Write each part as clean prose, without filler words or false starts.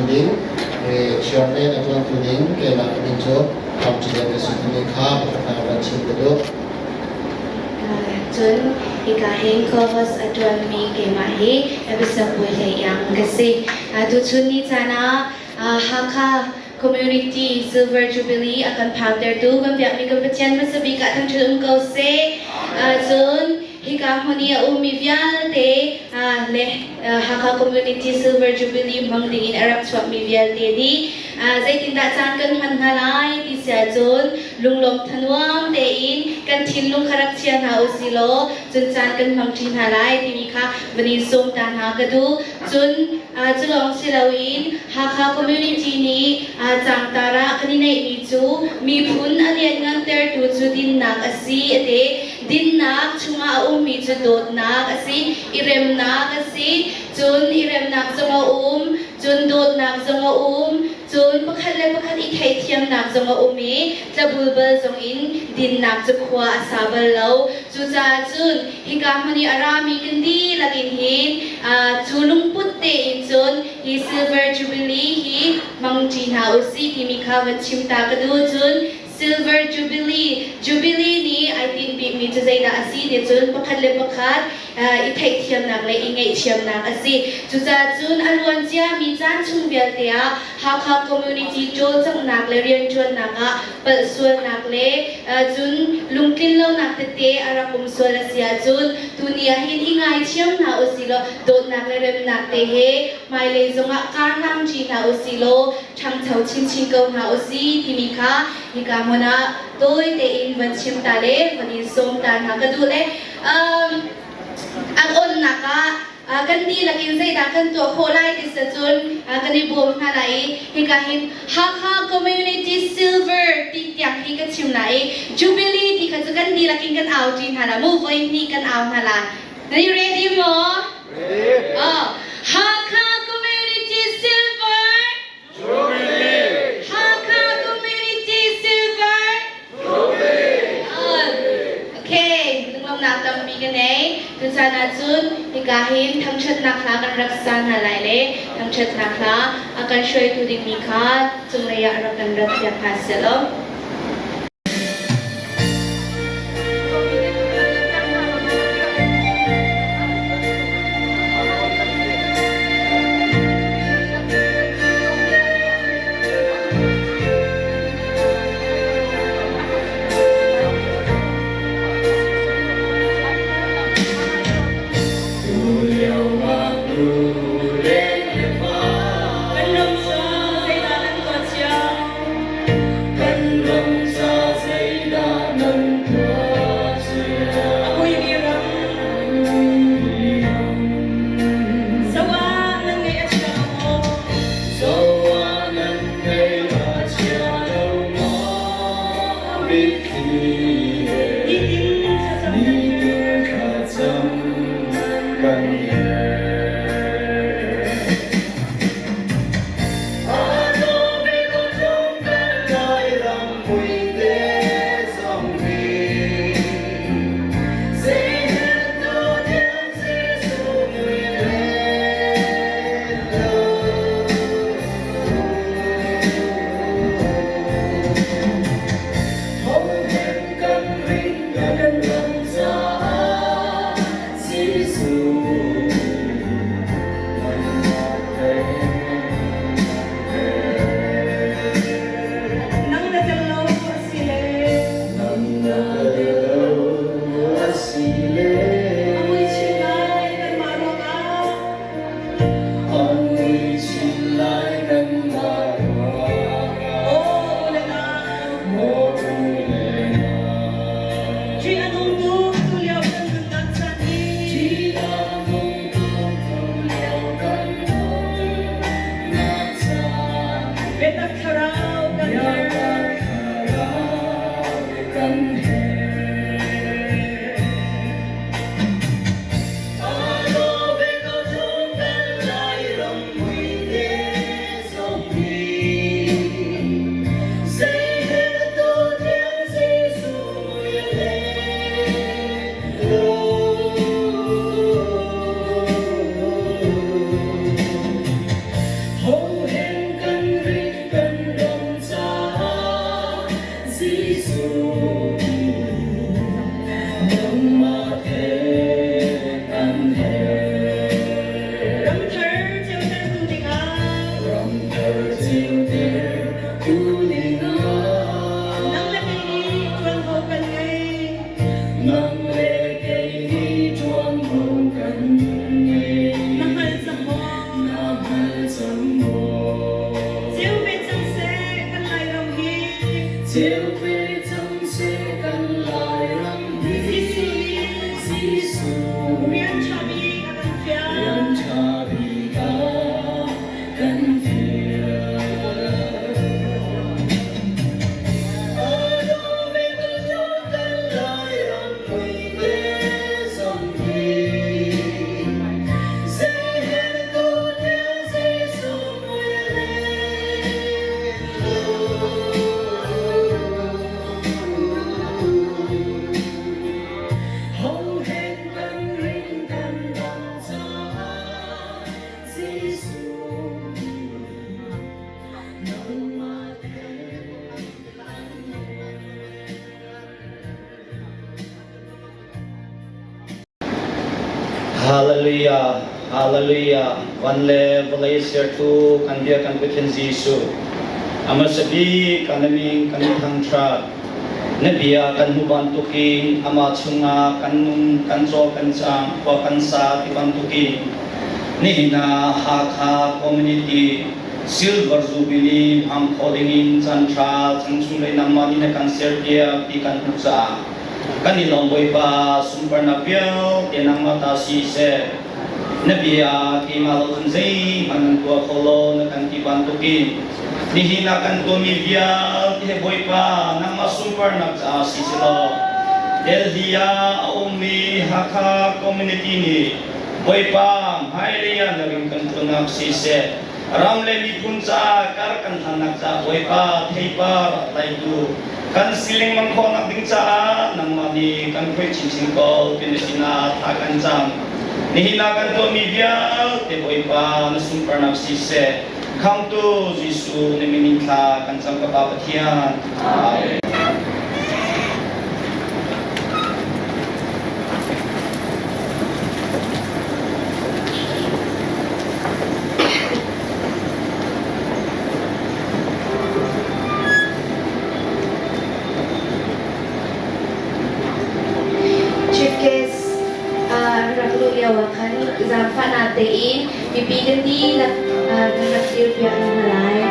tu ding chairman a ṭuantu ding keimah ka min cu Thawng Ci Lian ka si timi kha pakhatnak van chim ka duh. Cun hika hin co-host a ṭuanmi keimah hi Episode Bawi Hlei Iang ka si. Tuchun ni caan ah Hakha Community Silver Jubilee a kan phaktertu kan biakmi kan Pathian hmasa bik ah thangṭhat um ko seh. Cun hika hmun i a ummi vialte le Hakha Community Silver Jubilee hmang dingin a rak chuakmi vialte nih zeitindah caan kan hman hna lai ti si ahcun lunglawm thanuam tein kan thinlung kha rak chia hna u si law cun caan kan hmang ṭi hna lai timi kha van in sawm ta hna ka duh. Cun cu lawng si loin Hakha community nih cangtar ah kan i neihmi cu miphun a lianngantertu cu dinnak a si a ti. Dinnak chungah a ummi cu dawtnak a si, i remnak a si, cun i remnak zong a um, cun dawtnak zong a um, Cun pakhat le pakhat i theihthiamnak zong a um i tlabulbal zong in dinnak cu khua a sa bal lo. Cucaah cun hika hmun i a rami kan dihlak in hin cu lungput tein cun hi Silver Jubilee hi hmangṭi hna u sih timi kha van chim ta ka duh. Cun Silver Jubilee Jubilee nih ai tinh bikmi cu zeidah a si ti cun pakhat le pakhat i theihthiamnak le i ngaihthiamnak a si. Cucaah cun a luan ciami caan chung vialte ah Hakha community cawlcanghnak le rianṭuannak ah palhsualnak le cun lungtlinlonak tete a rak um sual a si ahcun tuni ah hin i ngaithiam hna usilaw dawtnak le remnak te he hmailei zongah kar hlang ṭi hna usilaw ṭhangcho chinchin ko hna usih timi kha hika hmun ah tawi tein van chim ta le van in sawm ta hna ka duh le an onnak ah kan dihlak in zeidah kan tuah khawh lai ti sa cun kan i bawm hna lai i hika hin Hakha Community Silver ti tiang hi ka chim lai i Jubilee ti kha cu kan dihlak in kan au ṭi hna la mu voi hnih kan au hna la. Are you ready mo? Ready. Oh, Hakha Community Silver Jubilee! Hakha Community Silver Jubilee! Okay, lunglawmhnak tampi ka nei. Tuchan ahcun hika hin thangṭhatnak hla kan rak sa hna lai le thangṭhatnak hla a kan hruaitu dingmi kha cunglei ah rak kan rat piak hna sehlaw. Kan ram cu zeidah nan tuah cio? Kan ram ca zeidah nan tuah cio? A muimi ram zo ah nan ngaih a chia lo maw? Zo ah nan ngaih a chia lo maw? Mitthli he Nitin thlacam kan nitin thlacam kan herh. Jesuh. Hallelujah, Hallelujah. Van le vawlei sertu kan bia kan Pathian Jesuh. A hmasa bik kan min kan thangṭhat. Na bia kan hmu bantukin amah chungah kan nung, kan caw, kan cang, khua kan sa ti bantukin nihin ah Hakha Community Silver Jubilee hmang kho dingin caan ṭha changchung lei nangmah nih na kan serpiak ti kan hmuh caah kan i lawm Bawipa sunparnak vialte nangmah ta si seh. Na bia keimah lo cun zeihmanh nan tuah kho lo na kan ti bantukin nihin ah kan tuahmi vialte he Bawipa nangmah sunparnak caah si selaw Delhi ah a ummi Hakha community nih Bawipa hmailei ah na ring kan ṭuannak si seh ram le miphun caah kar kan hlannak caah Bawipa theipar a tlaitu kan si lengmang khawhnak ding caah nangmah nih kan hruai chinchin ko ti na sinah thla kan cam. Nihin ah kan tuahmi vialte Bawipa na sunparnak si seh. Khamtu Jesuh na min in thla kan cam ka Pa Pathian. Amen. Chief guest rak luh lio ah khan zaangfahnak tein mipi kan dihlak kan rak dirpiak hna lai.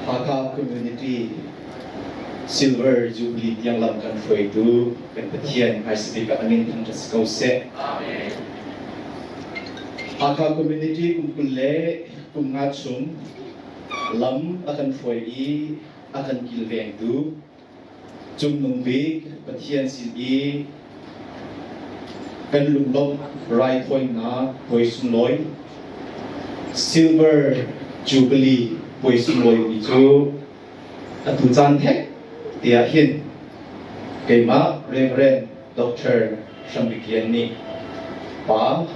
Hakha Community Silver Jubilee tiang lam kan hruaitu kan Pathian hmaisabik ah amin thangṭhat si ko seh. Hakha Community kum 20 le kum nga chung lam a kan hruai i a kan kilvengtu Cungnung bik Pathian sin i kan lunglawmh raithawinak puai sunglawi Silver Jubilee puai sunglawi mi cu atu caan thek te ah hin keimah Reverend Dr. Hrambik Lian nih Pa,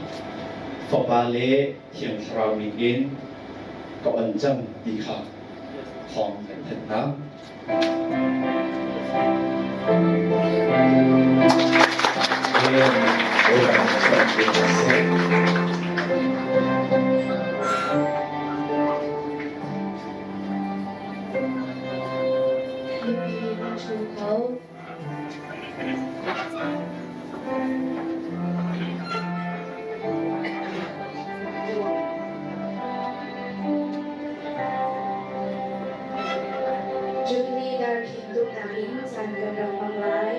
Fapa le Thiang Thlarau min in ka on cang ti kha thawng kan thanh hna. Mipi an ṭhu kho. Jubilee darkhing tuknak in caan kan rak hmang lai.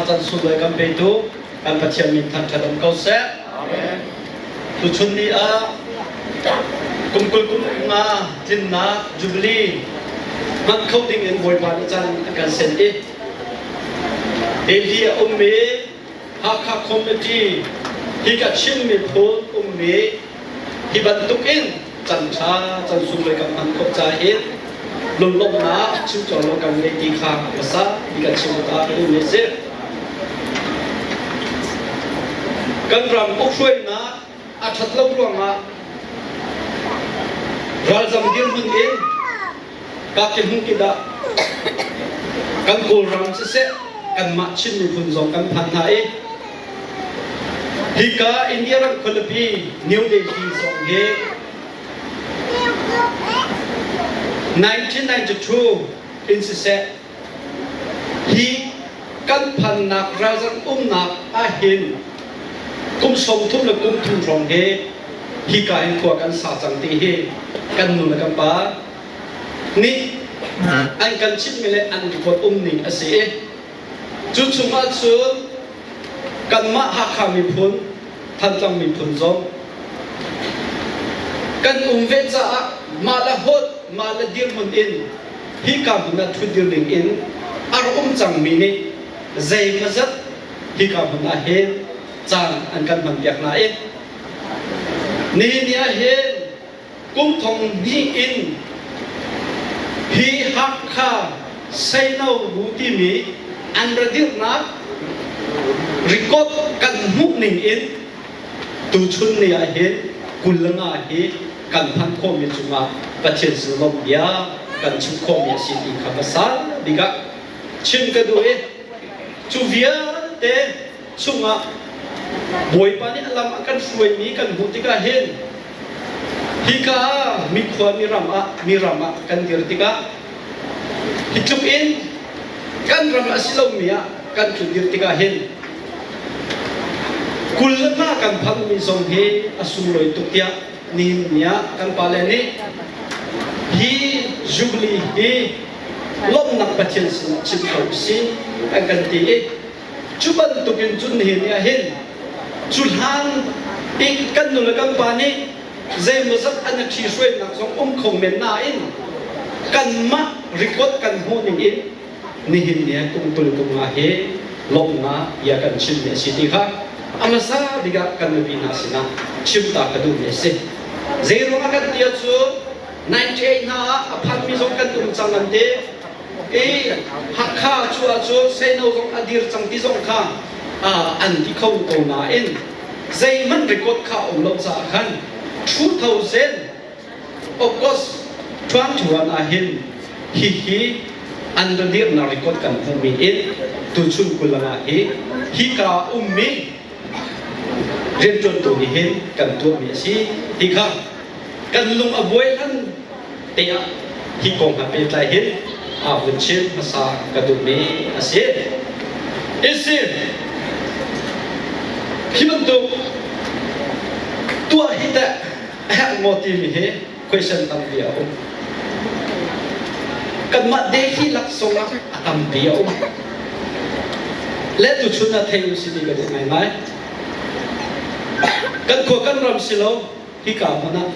chan sunglawi kan petu kan Pathian min thangṭhat um ko seh. Tuchun ni ah kum 20 kum nga tlinnak Jubilee hman kho ding in Bawipa nih caan a kan sen i Delhi a ummi Hakha Committee hi ka Chin miphun ummi hi bantuk in can ṭha can sunglawi kan hman khawh ca hin lunglawmhnak chim cawk lo kan ngei ti kha hmasa hi kan chim ta ka duhmi a si. Kan ram ukhruainak a ṭhat lo ruangah ralzam dirhmun in ka ki hmun ki dah kan Kawlram siseh kanmah Chin miphun zong kan phan hna i hika India ram khualipi New Delhi zong hi 1992 in siseh hi kan phannak ralzam umnak ahhin kum 30 le kum thum hrawng hi hika in khua kan sa cang ti hi kan nu le kan pa nih an kan chimhmi le an report um ning a si i cu chungah cun kanmah Hakha miphun Thantlang miphun zong kan um ve caah mah le holh mah le dirhmun in hika hmun ah ṭhutdir ding in a rak um cangmi nih zeimawzat hika hmun ah hin caan an kan hmanpiak hna i nihin ni ah hin kum thong hnih in hi Hakha Seino bu timi an ra dirhnak record kan hmuh ning in tuchun ni ah hin 25 hi kan phanh khawhmi cungah Pathian sin lawmh bia kan chim khawhmi a si ti kha hmasa bik ah chim ka duh i cu vialte chungah Bawipa nih a lam a kan hruaimi kan hmuh tikah hin Hika mikhua miram ah miram ah kan dir tikah hi tluk in kan ram a si lomi ah kan tlun dir tikah hin 25 kan phanmi zong hi a sunglawi tuk tiah nihin ni ah kan pale nih hi Jubilee hi lawmhnak Pathian sinah chim ko usih an kan ti i Cu bantukin cun nihin ni ah hin cu hlan i kan nu le kan pa nih zeimawzat an i ṭhihruainak zong um kho men nain kanmah record kan hmuh ning in nihin ni ah kum 20 kum nga hi lawmhnak bia kan chimmi a si ti kha a hmasa bik ah kan mipi hna sinah chim ta ka duhmi a si. Zeiruang ah kan ti ahcun 98 hna ah a phanmi zong kan um cang an ti. I Hakha cu ahcun Seino zong a dir cang ti zong kha an ti kho ko nain zeihmanh record kha a um lo caah khan 2000 August 21 ah hin hihi an ra dirnak record kan hmuhmi in tuchun kulanga hi hika ummi rianṭuantu nih hin kan tuahmi a si ti kha kan lung a buai hlan te ah hi kong ha pehtlai hin a vun chim hmasa ka duhmi a si. Isi hi bantuk tuah hi teh a herh maw timi hi question tampi a um. Kanmah Delhi laksawng ah a tampi a um. Le tuchun ah thei u si ti ka duh ngaingai. Kan khua kan ram si lo, hika hmun ah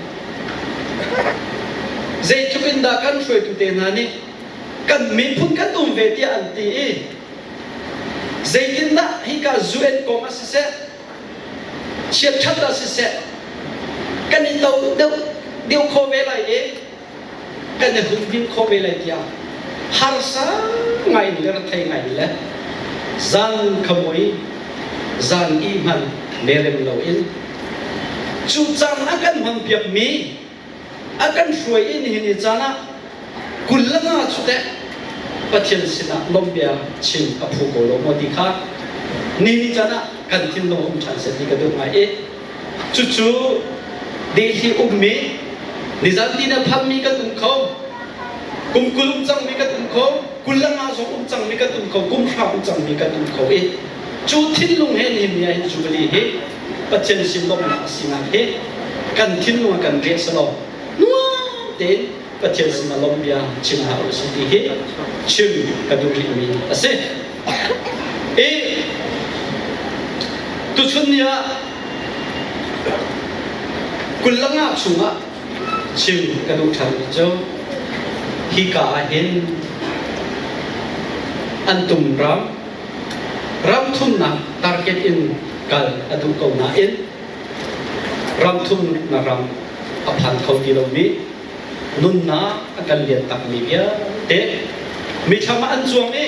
zeitluk in dah kan hruaitu te hna nih kan miphun kan um ve tiah an ti i zeitindah hika UN kong ah siseh chiatṭhat ah siseh kan i to deuh deuh kho ve lai i kan i humhim kho ve lai tiah harsa ngai in le rethei ngai in le zan khamui zan i hman merem loin cu caan a kan hman piakmi a kan hruai i nihin ni caan ah 25 cu teh Pathian sinah lawmhbia chim a phu ko lo maw ti kha ni ni caan ah kan thinlung um ṭhan seh ti ka duh ngai i Cucu Delhi ummi nizan ti na phanmi kan um kho. Kum 20 um cangmi kan um kho. 25 zong um cangmi kan um kho. Kum 3 um cangmi kan um kho i cu thinlung he nihin ni ah hin Jubilee hi Pathian sin lawmhnak a sinak hi kan thinlung ah kan riah selaw nuam tein Pathian sin ah lawmh bia chim hna u si ti hi chim ka duh rihmi a si. I. Tuchun ni ah kullanga chungah chim ka duh ṭhanmi cu hika ah hin an tum ram ram thumnak target in kal a duh ko nain ram thumnak ram a phan kho ti lomi nunnak a kan lian takmi vialte mithlam ah an cuang i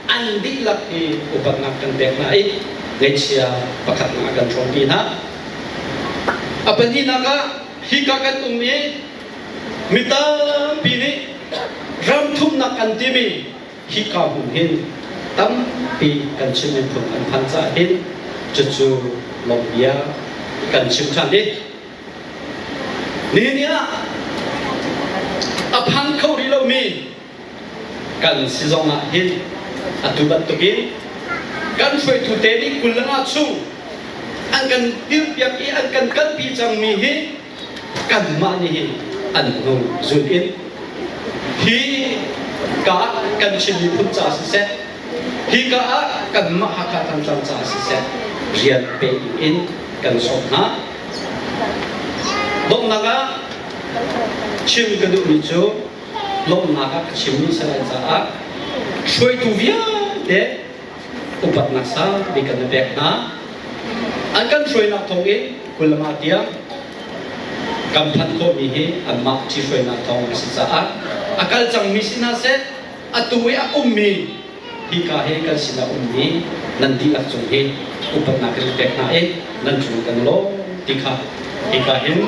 an dihlak hi upatnak kan pek hna i ngaihchia pakhatnak a kan hrawmpi hna. A pahnihnak ah hika kan um i mi tampi nih ram thumnak kan timi hika hmun hin tampi kan Chin miphun an phan caah hin cucu lawmhbia kan chim ṭhan i nihin ah a phan kho rih lomi kan si zongah hin atu bantukin kan hruaitu te nih 25 chung an kan dirpiak i an kan kalpi cangmi hi kanmah nih hin an hnu zul in hi ka kan Chin miphun ca siseh hi ka ah kanmah Hakha Thantlang ca siseh rian pe in kan sawm hna. Donghnak ah chim ka duhmi cu lawmhnak ah ka chimmi si lai caah hruaitu vialte upatnak saupi kan i pek hna. An kan hruainak thawngin kulama tiang kan phanh khawhmi hi anmah ṭhihruainak thawng a si caah a kal cangmi si hna seh, atu i a ummi hika hi kan sinah ummi nan dihlak cung hi upatnak kan pek hna i nan cung kan lawm ti kha hika hin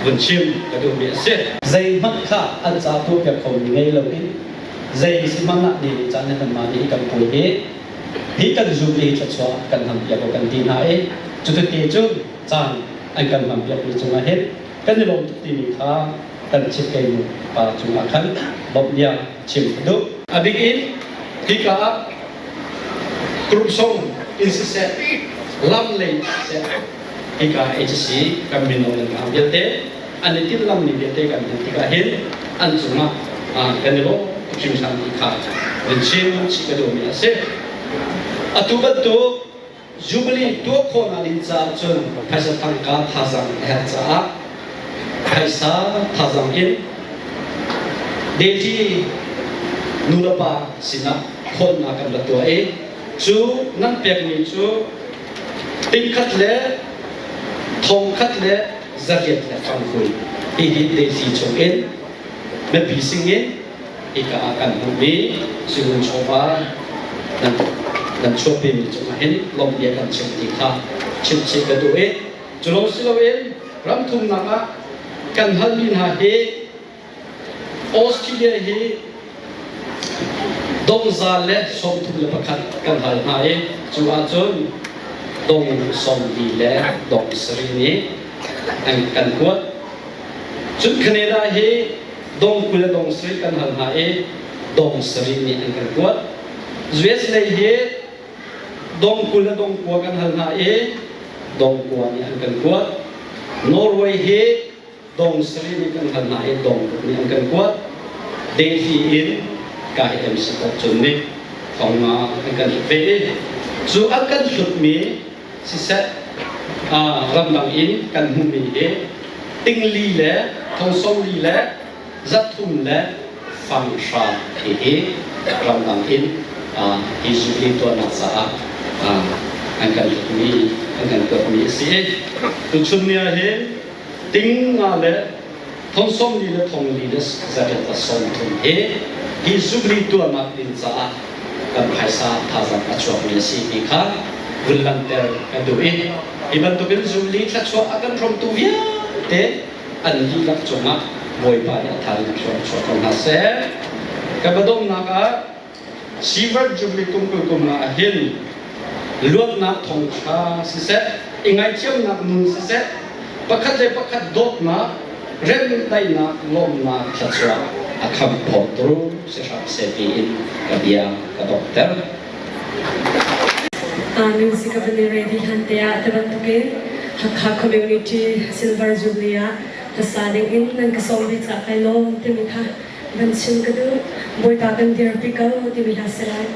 vun chim ka duhmi a si. Zeihmanh kha an ca tuahpiak khomi ngei loin zei si hmanh ah ni nih caan nan mah nih kan puai hi hi kan zum i thluachuah kan hampiak ko kan ti hna i cuti cun caan an kan hampiakmi cungah hin kan i lawm tuk timi kha kan chitkei nu pa cungah khan bawmh bia chim ka duh. A bik in hika ah group song in siseh lam lei siseh hika HC kan mino nan ngam vialte an i timhlammi vialte kan hmuh tikah hin an cungah kan i lawm tuk hringhran ti kha vun chim chih ka duhmi a si. Atu bantuk Jubilee tuah khawhnak ding caah cun phaisa tangka thazaang a herh caah phaisa thazaang in Deity nulepa sinah khawnnak kan ra tuah i cu nan pekmi cu tingkhat le thongkhat le zariat le fangfui hihi Deity chungin mipi singin hika ah kan hmuhmi Sigun chawva nan nan chuahpimi cungah hin lawmhbia kan chim ti kha chim chih ka duh i cu lo si loin ramthumnak ah kan halmi hna hi Australia hi dongza le 31 kan hal hna i cu ahcun dong 40 le dong sarih nih an kan kuat. Cun Canada hi dong 20 le dong sarih kan hal hna i dong sarih nih an kan kuat. US lei hi dong 20 le dong kua kan hal hna i dong kua nih an kan kuat. Norway hi dong sarih nih kan hal hna i dong ruk nih an kan kuat. Delhi in ka hi MC Pok Cun nih thong nga an kan hlut ve i cu an kan hlutmi siseh ramdang in kan hmuhmi hi tingli le thongsawmli le zathum le fanghra hi ramdang in hi zubli tuahnak caah an kan hlutmi an kan kuatmi a si i tuchun ni ah hin ting nga le thong 40 le thong li le zariat le 30 hi hi zubli tuahnak ding caah kan phaisa thazaang a chuakmi a si ti kha vun langhter ka duh i hi bantukin zubli thluachuah a kan hrawmtu vialte an dihlak cungah Bawipa nih a tha in thluak chuah ko hna seh. Ka biadomnak ah Silver Jubilee kum 20 kum ah hin luatnak thawngṭha siseh, i ngaihthiamnak nun siseh, pakhat le pakhat dawtnak, remdaihnak, lawmnak thluachuah a khamphawtu si hram seh tiin ka bia ka donghter. Music ka van i ready hlan te ah ti bantukin Hakha Community Silver Jubilee ah hlasa ding in nan ka sawm ve caah kai lawm timi kha van chim ka duh. Bawipa kan dirpi ko timi hla si lai.